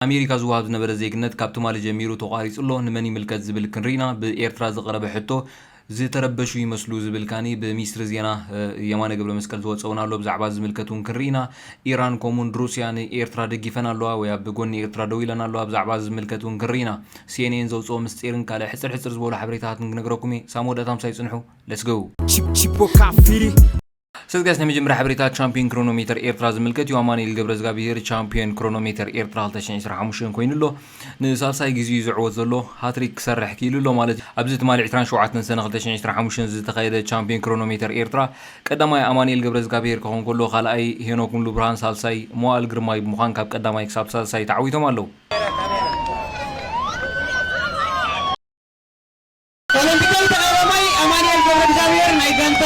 ኣሜሪካ ዝወሃብ ዝነበረ ዜግነት ካብ ትማሊ ጀሚሩ ተቋሪጹ ኣሎ። ንመን ይምልከት ዝብል ክንርኢና። ብኤርትራ ዝቐረበ ሕቶ ዝተረበሹ ይመስሉ ዝብል ካኒ ብሚኒስትሪ ዜና፣ እ፣ የማነ ገብረ መስቀል ዝወጸ እውን ኣሎ። ብዛዕባ ዝምልከት እውን ክንርኢና። ኢራን ከምኡውን ሩስያ ንኤርትራ ደጊፈን ኣለዋ ወይ ኣብ ጎኒ ኤርትራ ደው ኢለን ኣለዋ። ብዛዕባ ዝምልከት እውን ክንርኢና። ሲኤንኤን ዘውጽኦ ምስጢርን ካልእ ሕጽር ሕጽር ዝበሉ ሓበሬታትን ክነግረኩም እየ። ሳም ወዳእታ ምሳይ ጽንሑ። Let's go። Chip- Chipo Kafiri. ሰስጋስ ናይ መጀመርያ ሓበሬታ ቻምፒዮን ክሮኖሜተር ኤርትራ ዝምልከት እዩ። ኣማኑኤል ገብረ እግዚኣብሔር ቻምፒዮን ክሮኖሜተር ኤርትራ ክልተ ሽሕን ዕስራን ሓሙሽተን ኮይኑ ኣሎ። ንሳልሳይ ግዜ እዩ ዝዕወት ዘሎ። ሃትሪክ ክሰርሕ ክኢሉ ኣሎ ማለት እዩ። ኣብዚ ትማሊ ዕስራን ሸውዓተን ሰነ ክልተ ሽሕን ዕስራን ሓሙሽተን ዝተኻየደ ቻምፒዮን ክሮኖሜተር ኤርትራ ቀዳማይ ኣማኑኤል ገብረ እግዚኣብሔር ክኸውን ከሎ፣ ካልኣይ ሄኖክ ሙሉብርሃን፣ ሳልሳይ መዋእል ግርማይ ብምዃን ካብ ቀዳማይ ክሳብ ሳልሳይ ተዓዊቶም ኣለዉ። ኦሎምፒካዊ ተቐዳዳማይ ኣማኑኤል ገብረ እግዚኣብሔር ናይ ጋንታ።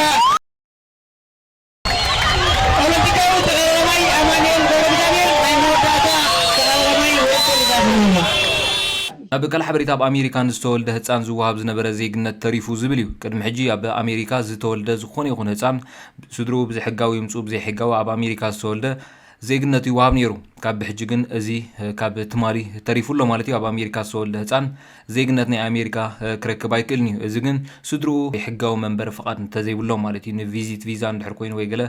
ኦሎምፒካዊ ተቐዳዳማይ ኣማኑኤል ገብረ እግዚኣብሔር ናይ መወዳእታ ተቐዳዳማይ ወርቂ ተዛዚሙ ኣሎ። ኣብ ካልእ ሓበሬታ፣ ኣብ ኣሜሪካ ንዝተወልደ ህጻን ዝወሃብ ዝነበረ ዜግነት ተሪፉ ዝብል እዩ። ቅድሚ ሕጂ ኣብ ኣሜሪካ ዝተወልደ ዝኾነ ይኹን ህጻን ስድርኡ ብዘይሕጋዊ ይምጽኡ ብዘይሕጋዊ ኣብ ኣሜሪካ ዝተወልደ ዜግነት ይወሃብ ነይሩ። ካብ ብሕጂ ግን እዚ፣ እ፣ ካብ ትማሊ ተሪፉ ኣሎ ማለት እዩ። ኣብ ኣሜሪካ ዝተወልደ ህጻን ዜግነት ናይ ኣሜሪካ፣ እ፣ ክረክብ ኣይክእልን እዩ። እዚ ግን ስድርኡ ሕጋዊ መንበሪ ፍቓድ እንተዘይብሎም ማለት እዩ። ንቪዚት ቪዛ እንድሕር ኮይኑ ወይ ገለ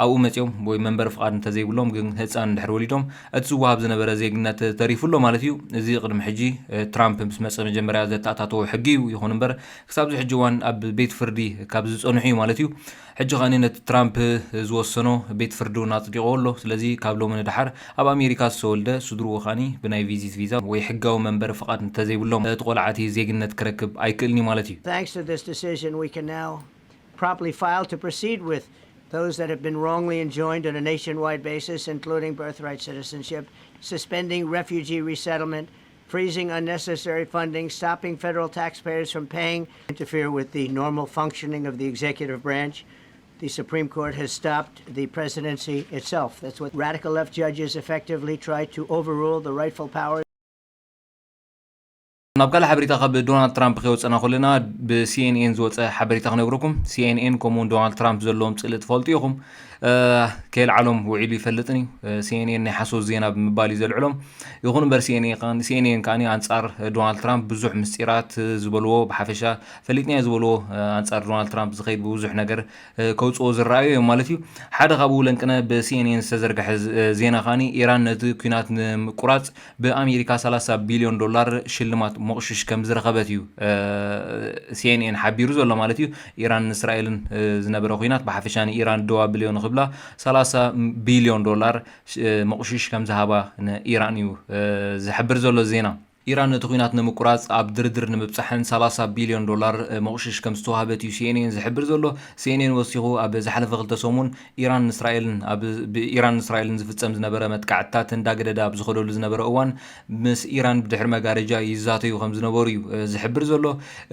ኣብኡ መጺኦም ወይ መንበሪ ፍቓድ እንተዘይብሎም ግን ህጻን እንድሕር ወሊዶም እቲ ዝወሃብ ዝነበረ ዜግነት ተሪፉ ኣሎ ማለት እዩ። እዚ ቅድሚ ሕጂ፣ እ፣ ትራምፕ ምስ መጸ መጀመርያ ዘተኣታተዎ ሕጊ እዩ። ይኹን እምበር ክሳብ እዚ ሕጂ እዋን ኣብ ቤት ፍርዲ ካብ ዝጸንሑ እዩ ማለት እዩ። ሕጂ ኸኣኒ ነቲ ትራምፕ ዝወሰኖ ቤት ፍርዲ እውን ኣጽዲቕዎ ኣሎ። ስለዚ ካብ ሎሚ ንደሓር ኣብ ኣሜሪካ ዝተወልደ ስድርኡ ኸኣኒ ብናይ ቪዚት ቪዛ ወይ ሕጋዊ መንበሪ ፍቓድ እንተዘይብሎም እቲ ቆልዓ እቲ ዜግነት ክረክብ ኣይክእልን እዩ ማለት እዩ። Thanks to this decision, we can now properly file to proceed with those that have been wrongly enjoined on a nationwide basis, including birthright citizenship, suspending refugee resettlement, freezing unnecessary funding, stopping federal taxpayers from paying, interfere with the normal functioning of the executive branch. The Supreme Court has stopped the presidency itself. That's what radical left judges effectively tried to overrule the rightful power. ናብ ካልእ ሓበሬታ ካብ ዶናልድ ትራምፕ ከይወፀና ከለና ብሲኤንኤን ዝወፀ ሓበሬታ ክነግረኩም። ሲኤንኤን ከምኡውን ዶናልድ ትራምፕ ዘለዎም ፅልኢ ትፈልጡ ኢኹም። እ፣ ከየልዓሎም ውዒሉ ይፈልጥን እዩ። እ፣ ሲኤንኤን ናይ ሓሶት ዜና ብምባል እዩ ዘልዕሎም። ይኹን እምበር ሲኤንኤን ከኣ፣ ሲኤንኤን ከኣ ኣንጻር ዶናልድ ትራምፕ ብዙሕ ምስጢራት ዝበልዎ፣ ብሓፈሻ ፈሊጥናዮ ዝበልዎ፣ እ፣ ኣንጻር ዶናልድ ትራምፕ ዝኸይድ ብብዙሕ ነገር፣ እ፣ ከውጽኦ ዝረኣዩ እዮም ማለት እዩ። ሓደ ካብኡ ለንቅነ ብሲኤንኤን ዝተዘርግሐ ዝ-፣ እ፣ ዜና ከኣ ኢራን ነቲ ኲናት ንምቁራጽ ብኣሜሪካ ሰላሳ ቢልዮን ዶላር ሽልማት ሞቕሽሽ ከም ዝረኸበት እዩ። እ፣ ሲኤንኤን ሓቢሩ ዘሎ ማለት እዩ። ኢራን ንእስራኤልን፣ እ፣ ዝነበረ ኲናት ብሓፈሻ ንኢራን ደዋ ብልዮ ንኽብላ ሰላሳ ቢልዮን ዶላር ሽ-፣ እ፣ ሞቕሽሽ ከም ዝሃባ ንኢራን እዩ፣ እ፣ ዝሕብር ዘሎ ዜና። ኢራን ነቲ ኲናት ንምቁራጽ ኣብ ድርድር ንምብጻሕን ሰላሳ ቢልዮን ዶላር፣ እ፣ ሞቕሽሽ ከም ዝተዋህበት እዩ ሲኤንኤን ዝሕብር ዘሎ። ሲኤንኤን ወሲኹ ኣብ ዝሓለፈ ክልተ ሰሙን ኢራን ንእስራኤልን ኣብ፣ ብኢራን ንእስራኤልን ዝፍጸም ዝነበረ መጥቃዕትታት እንዳገደደ ኣብ ዝኸደሉ ዝነበረ እዋን ምስ ኢራን ብድሕሪ መጋረጃ ይዛተዩ ከም ዝነበሩ እዩ፣ እ፣ ዝሕብር ዘሎ።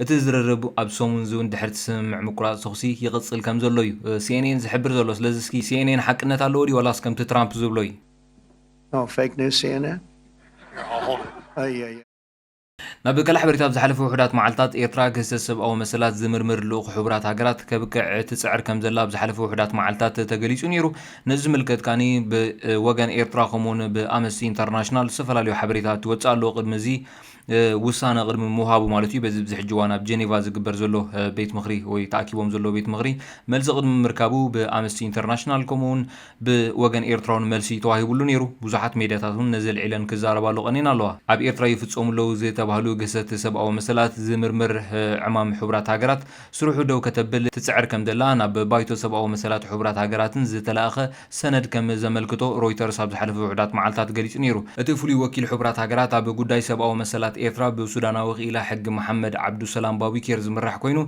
እቲ ዝርርብ ኣብ ሰሙን እዚ እውን ድሕሪ እቲ ስምምዕ ምቁራጽ ተኹሲ ይቕጽል ከም ዘሎ እዩ፣ እ፣ ሲኤንኤን ዝሕብር ዘሎ። ስለዚ እስኪ ሲኤንኤን ሓቅነት ኣለዎ ድዩ ዋላስ ከምቲ ትራምፕ ዝብሎ እዩ? Oh, fake news, C N N? Ay, ay, ay. ናብ ካልእ ሓበሬታ፣ ኣብ ዝሓለፈ ውሑዳት መዓልታት ኤርትራ ክህሰስ ሰብኣዊ መሰላት ዝምርምር ልኡኽ ሕቡራት ሃገራት ከብቅዕ ትጽዕር ከም ዘላ ኣብ ዝሓለፈ ውሑዳት መዓልታት ተገሊጹ ነይሩ። ነዚ ዝምልከት ከኣኒ ብወገን ኤርትራ ከምኡውን ብኣምነስቲ ኢንተርናሽናል ዝተፈላለዩ ሓበሬታት ይወጽእ ኣሎ። ቅድሚ እዚ፣ እ፣ ውሳነ ቅድሚ ምውሃቡ ማለት እዩ፣ በዚ ብዚ ሕጂ እዋን ኣብ ጀኔቫ ዝግበር ዘሎ፣ እ፣ ቤት ምኽሪ ወይ ተኣኪቦም ዘሎ ቤት ምኽሪ መልሲ ቅድሚ ምርካቡ ብኣምነስቲ ኢንተርናሽናል ከምኡውን ብወገን ኤርትራውን መልሲ ተዋሂቡሉ ነይሩ። ብዙሓት ሜድያታት እውን ነዚ ኣልዒለን ክዛረባሉ ቀኒን ኣለዋ። ኣብ ኤርትራ ይፍጸሙ ኣለዉ ዝተባህሉ ግህሰት ሰብኣዊ መሰላት ዝምርምር፣ እ፣ ዕማም ሕቡራት ሃገራት ስርሑ ደው ከተብል ትጽዕር ከም ዘላ ናብ ባይቶ ሰብኣዊ መሰላት ሕቡራት ሃገራትን ዝተላእኸ ሰነድ ከም ዘመልክቶ ሮይተርስ ኣብ ዝሓለፈ ውሑዳት መዓልታት ገሊጹ ነይሩ። እቲ ፍሉይ ወኪል ሕቡራት ሃገራት ኣብ ጉዳይ ሰብኣዊ መሰላት ኤርትራ ብሱዳናዊ ክኢላ ሕጊ መሓመድ ዓብዱሰላም ባቢኬር ዝምራሕ ኮይኑ፣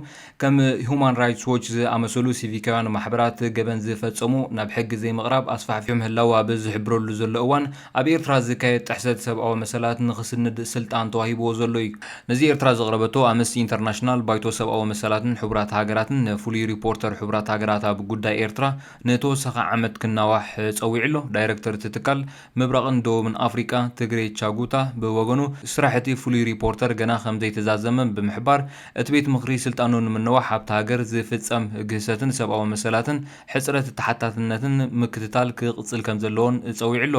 ከም ሁማን ራይትስ ዎች ዝኣመሰሉ ሲቪካውያን ማሕበራት ገበን ዝፈጸሙ ናብ ሕጊ ዘይምቕራብ ኣስፋሕፊሑ ምህላዉ ኣብ ዝሕብረሉ ዘሎ እዋን፣ ኣብ ኤርትራ ዝካየድ ጥሕሰት ሰብኣዊ መሰላት ንኽስንድ ስልጣን ተዋሂብዎ ዘሎ እዩ። ነዚ ኤርትራ ዘቕረበቶ ኣምነስቲ ኢንተርናሽናል፣ ባይቶ ሰብኣዊ መሰላትን ሕቡራት ሃገራትን ንፍሉይ ሪፖርተር ሕቡራት ሃገራት ኣብ ጉዳይ ኤርትራ ንተወሳኺ ዓመት ክናዋሕ ጸዊዑ ኣሎ። ዳይረክተር እቲ ትካል ምብራቕን ደቡብን ኣፍሪቃ ትግሬ ቻጉታ ብወገኑ፣ ስራሕ እቲ ፍሉይ ሪፖርተር ገና ከም ዘይተዛዘመ ብምሕባር፣ እቲ ቤት ምኽሪ ስልጣኑ ንምንዋሕ ኣብታ ሃገር ዝፍጸም ግህሰትን ሰብኣዊ መሰላትን ሕጽረት ተሓታትነትን ምክትታል ክቕጽል ከም ዘለዎን ጸዊዑ ኣሎ።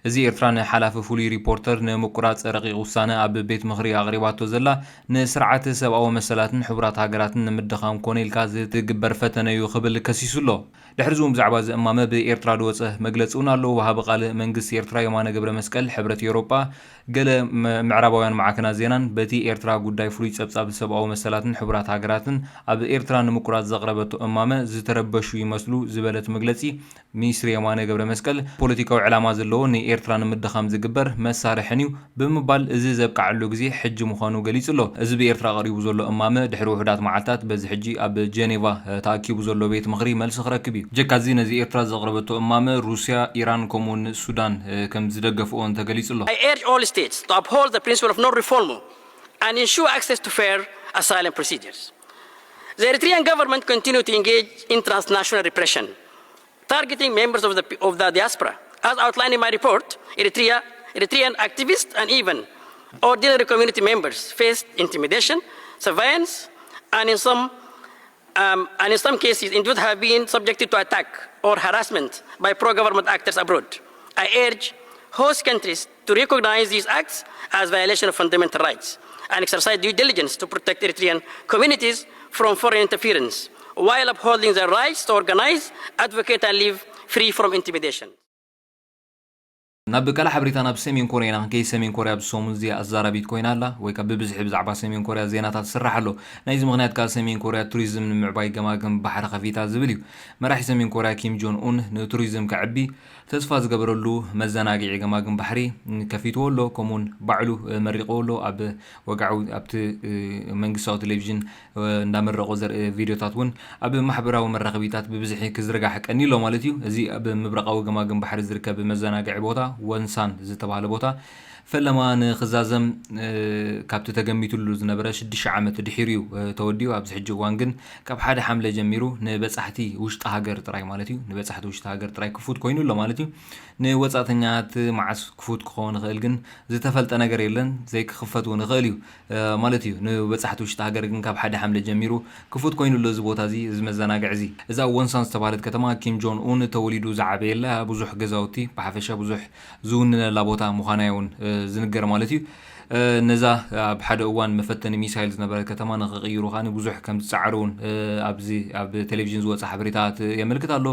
እዚ ኤርትራ ንሓላፊ ፍሉይ ሪፖርተር ንምቁራጽ ረቂቕ ውሳነ ኣብ ቤት ምኽሪ ኣቕሪባቶ ዘላ፣ ንስርዓት ሰብኣዊ መሰላትን ሕቡራት ሃገራትን ንምድኻም ኮነ ኢልካ ዝትግበር ፈተነ እዩ ክብል ከሲሱ ኣሎ። ድሕሪ እዚ እውን ብዛዕባ እዚ እማመ ብኤርትራ ዝወጸ መግለጺ እውን ኣሎ። ወሃቢ ቃል መንግስቲ ኤርትራ የማነ ገብረ መስቀል፣ ሕብረት ኤውሮጳ፣ ገለ መ-፣ ምዕራባውያን ማዕከናት ዜናን በቲ ኤርትራ ጉዳይ ፍሉይ ጸብጻብ ሰብኣዊ መሰላትን ሕቡራት ሃገራትን ኣብ ኤርትራ ንምቁራጽ ዘቕረበቶ እማመ ዝተረበሹ ይመስሉ ዝበለት መግለጺ፣ ሚኒስትሪ የማነ ገብረ መስቀል፣ ፖለቲካዊ ዕላማ ዘለዎ ንኤርትራ ንምድኻም ዝግበር መሳርሕን እዩ ብምባል፣ እዚ ዘብቅዓሉ ግዜ ሕጂ ምዃኑ ገሊጹ ኣሎ። እዚ ብኤርትራ ቀሪቡ ዘሎ እማመ ድሕሪ ውሑዳት መዓልታት በዚ ሕጂ ኣብ ጀኔቫ ተኣኪቡ ዘሎ ቤት ምኽሪ መልሲ ክረክብ እዩ። ጀካዚ ነዚ ኤርትራ ዘቕረበቶ እማመ ሩስያ፣ ኢራን ከምኡውን ሱዳን ከም ዝደገፍኦን ተገሊጹ ኣሎ። I urge all states to uphold the principle of non-refoulement and ensure access to fair asylum procedures. The Eritrean government continue to engage in transnational repression, targeting members of the, of the diaspora. As outlined in my report, Eritrea, Eritrean activists and even ordinary community members faced intimidation, surveillance, and in some, um, and in some cases, indeed have been subjected to attack or harassment by pro-government actors abroad. I urge host countries to recognize these acts as violation of fundamental rights and exercise due diligence to protect Eritrean communities from foreign interference, while upholding their rights to organize, advocate, and live free from intimidation. ናብ ካልእ ሓበሬታ፣ ናብ ሰሜን ኮርያ ኢና ክንከይድ። ሰሜን ኮርያ ኣብዚ ሰሙን እዚ ኣዛራቢት ኮይና ኣላ፣ ወይ ከዓ ብብዝሒ ብዛዕባ ሰሜን ኮርያ ዜናታት ዝስራሕ ኣሎ። ናይዚ ምኽንያት ከዓ ሰሜን ኮርያ ቱሪዝም ንምዕባይ ገማግም ባሕሪ ከፊታ ዝብል እዩ። መራሒ ሰሜን ኮርያ ኪም ጆን ኡን ንቱሪዝም ከዕቢ ተስፋ ዝገበረሉ መዘናግዒ ገማግም ባሕሪ ከፊትዎ ኣሎ፣ ከምኡውን ባዕሉ መሪቕዎ ኣሎ። ኣብ ወግዓዊ ኣብቲ መንግስታዊ ቴሌቪዥን እንዳመረቑ ዘርኢ ቪድዮታት እውን ኣብ ማሕበራዊ መራኸቢታት ብብዝሒ ክዝርጋሕ ቀኒሎ ማለት እዩ። እዚ ኣብ ምብራቓዊ ገማግም ባሕሪ ዝርከብ መዘናግዒ ቦታ፣ ወንሳን ዝተባህለ ቦታ፣ ፈለማ ንኽዛዘም ካብቲ ተገሚትሉ ዝነበረ ሽዱሽተ ዓመት ድሒሩ እዩ ተወዲኡ። ኣብዚ ሕጂ እዋን ግን ካብ ሓደ ሓምለ ጀሚሩ ንበጻሕቲ ውሽጢ ሃገር ጥራይ ማለት እዩ፣ ንበጻሕቲ ውሽጢ ሃገር ጥራይ ክፉት ኮይኑ ኣሎ ማለት እዩ። ንወጻእተኛታት መዓስ ክፉት ክኸውን ይኽእል ግን ዝተፈልጠ ነገር የለን፣ ዘይክኽፈት እውን ይኽእል እዩ ማለት እዩ። ንበጻሕቲ ውሽጢ ሃገር ግን ካብ ሓደ ሓምለ ጀሚሩ ክፉት ኮይኑ ኣሎ እዚ ቦታ እዚ፣ እዚ መዘናግዒ እዚ። እዛ ወንሳን ዝተባህለት ከተማ ኪም ጆን ኡን ተወሊዱ ዝዓበየላ፣ ብዙሕ ገዛውቲ፣ ብሓፈሻ ብዙሕ ዝውንነላ ቦታ ምዃና እውን ዝንገር ማለት እዩ። ነዛ ኣብ ሓደ እዋን መፈተኒ ሚሳይል ዝነበረት ከተማ ንኽቕይሩ ከኣ ብዙሕ ከም ዝጸዓሩ እውን ኣብዚ ኣብ ቴሌቪዥን ዝወጸ ሓበሬታት የመልክት ኣሎ።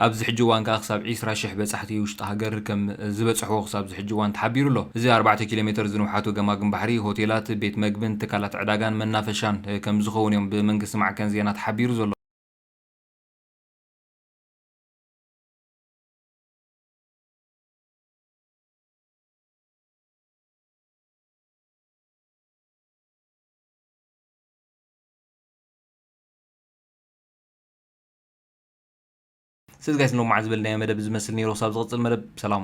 ኣብዚ ሕጂ እዋን ከኣ ክሳብ ዒስራ ሽሕ በጻሕቲ ውሽጢ ሃገር ከም ዝበጽሕዎ ክሳብ እዚ ሕጂ እዋን ተሓቢሩ ኣሎ። እዚ ኣርባዕተ ኪሎ ሜትር ዝንውሓቱ ገማግም ባሕሪ ሆቴላት፣ ቤት መግብን ትካላት ዕዳጋን መናፈሻን ከም ዝኸውን እዮም ብመንግስቲ ማዕከን ዜና ተሓቢሩ ዘሎ። ስለዚ ጋይስ፣ ንሎማዓንቲ ዝበልናዮ መደብ ዝመስል ነይሩ። ክሳብ ዝቕጽል መደብ፣ ሰላም።